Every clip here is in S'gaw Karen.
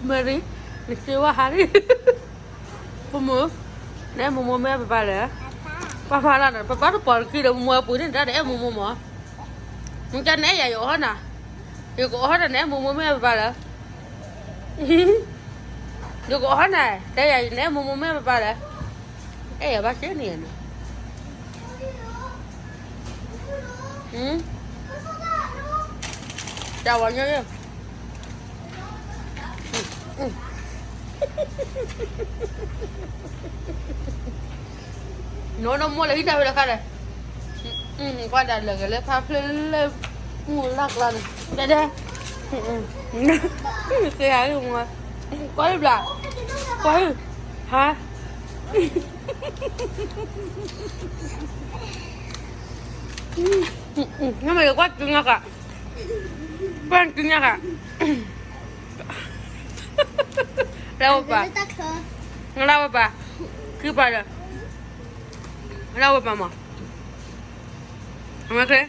မ့ၢ်ရံ, နစ့ဝါဟးရံ, ဖိမုၣ်, နအဲၣ်မိၢ်မိၢ်မ့ၢ်ပၢ်ပၢ်လဲၣ်, ပၢ်ပၢ်လၢ်ဒီး ပၢ်ပၢ်တပိာ်တခံဒီး မိၢ်မိၢ်အပူၤန့ၣ် တၢ်တအဲၣ်မိၢ်မိၢ်မး, မ့ၢ်ကနအဲၣ်ယၤယအိးထီၣ်နၤ, ယကအိးထီၣ်တၢ် နအဲၣ်မိၢ်မိၢ်မ့ၢ်ပၢ်ပၢ်လဲၣ်, ယကအိးထီၣ်နၤ, တဲယၤ နအဲၣ်မိၢ်မိၢ်မ့ၢ်ပၢ်ပၢ်လဲၣ်, အဲၣ်ယၤဘၣ်က့န့ၣ်န့ၣ် တၢ်ဝဲညီ, နီၢ်နီၢ်မိၢ်လၢဟံၣ်တၢ်ဝဲတခါဒီး, ကွၢ်ဒၣ်လၢာ်ကလဲၤဖးဖျၢၣ်လၢ, မူလၢ်ကျါန့ၣ် ဒဲဒဲ, ကဲယၤမး, ကွၢ်လၢဘျါ, ကွၢ်, ဟါ နမ့ၢ်ကွၢ်ကညါက, ကွၢ်ကညါက, လၢဝဲပၢ်, လၢဝဲပၢ်, ခံပၢ်ဒီး, လၢဝဲပၢ်မး, အမ့ၢ်ချ့,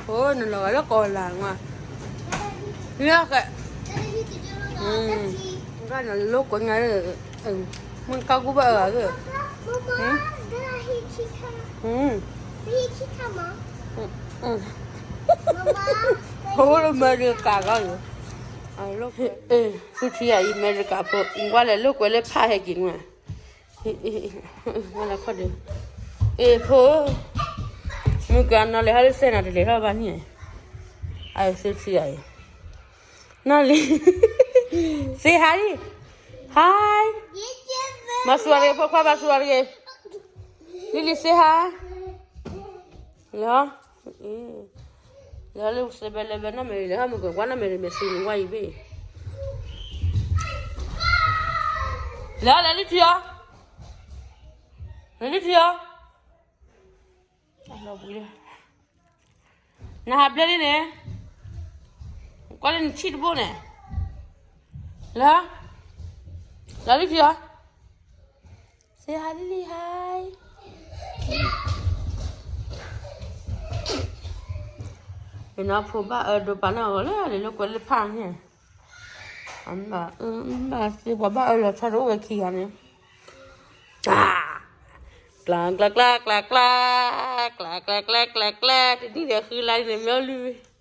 ဖိနလီၤဂာ်လၢကီၢ်လၢ်မး, လၢက, ကနလိာ်ကွဲညါ, မ့ၢ်ကါကူဘၣ်အၢဂၤဂ့ၤ, ဖိလၢအမဲရကၤလီၤ, သုထံဂၤအံၤ အမဲရကၤဖိ ကွၢ်လဲၤလိာ်ကွဲလၢဖးဟဲက့ၤမး, အ့ၣ်ဖိ, မုၢ်ကနီၤလဲၤဟီၣ်လၢစဲနၤတလဲၤထီၣ်ဘၣ်န့ၣ်, အသုထံဂၤအံၤ, နီၤလံ, say hi, hi, မၤစူၤတဂ့ၤ ဖိခွါ မၤစူၤတဂ့ၤ, လံလံ say hi, လီၤ, လီၤလၢစဲဘဲလဲၤဘဲနီၢ်မဲာ်ရံၤ လဲၤဟီၣ်မုၢ်ကကွၢ်နီၢ်မဲာ်ရံၤ မဲာ်စူၤန့ၣ်ဝါအံၤဘ့ၣ်, လီၤလၢလံထံအီၤ, လံထံအီၤ, နဟးဘျဲလံန့ၣ်, ကွၢ်လၢနဆံၣ်တဘိန့ၣ်, လီၤ, လီၤလံထံအီၤ, say hi လံလံ hi, ယနီၢ်ဖိဘၣ်အၢဒိးပာ်နီၢ်အီၤလၢ လဲၤလိာ်ကွဲလၢဖးန့ၣ်, ဘၣ်စ့ပှၤဘၣ်အၢလီၤဆီတအိၣ်ဝဲခံဂၤန့ၣ်, ကျါ, ကျါ, ကျါ, ကျါ, ကျါ, ကျါ, ကျါ, ကျါ, ကျါ, တနံၣ်ဒီးဃုလါန့ၣ် မ့ၢ်အီၣ်လွံၢ်